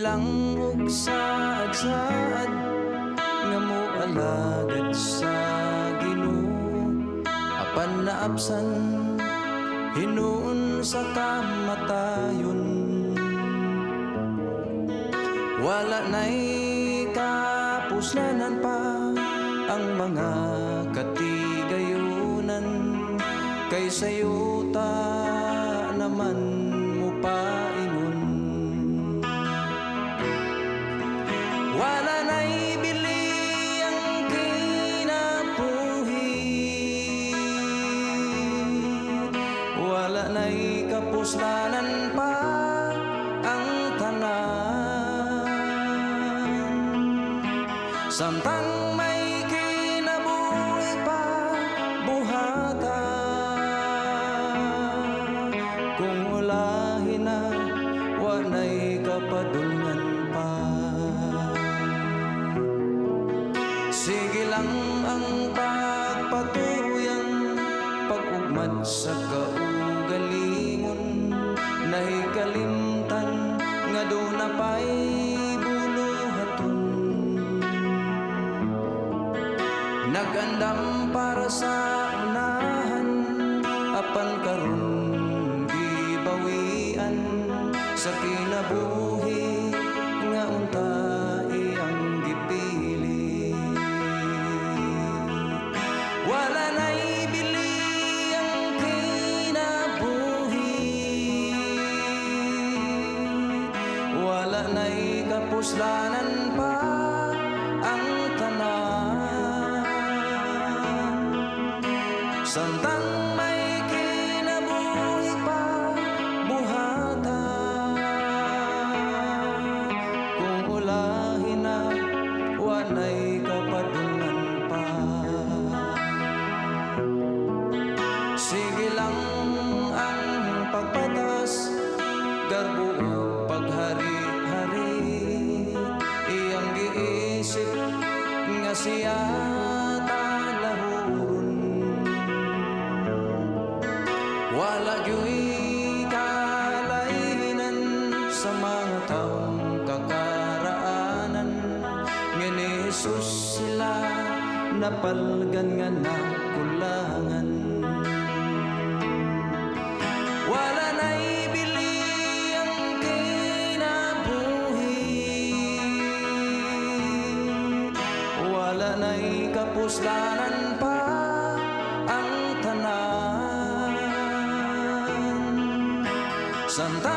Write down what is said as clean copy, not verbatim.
lang og saad-saad nga moalagad sa Ginoo, apan naabsan hinuon sa kamatayon. Wala na'y kapuslanan pa ang mga katigayunan, kay sayuta naman mo paingon. Wala na'y bili ang kinabuhi, wala na'y kapuslanan pa ang tanan. Samtang may kinabuhi pa, buhata. Kung ulahin na, wala'y kapadulngan pa. Sige lang ang pagpatuyang pag-ugmad sa kaugalingon, nahikalimtan nga duna pa'y buluhaton. Nagandam para sa unahan, apan karon gibawian sa kinabuhi nga unta iyang gipili. Wala na'y bili ang kinabuhi, wala na'y kapuslanan pa ang tanan. Samtang may kinabuhi pa, buhata. Kung ulahin na, wala'y kapadulngan pa. Sige lang ang pagpatas, garbo ug paghari-hari, iyang giisip nga siya talahuron. Wala gyuy kalainan sa mga taong kakaraanan, nga ni Jesus sila napalgan nga nakulangan. Wala na'y bili ang kinabuhi, wala na'y kapuslanan pa ang tanan. Samtang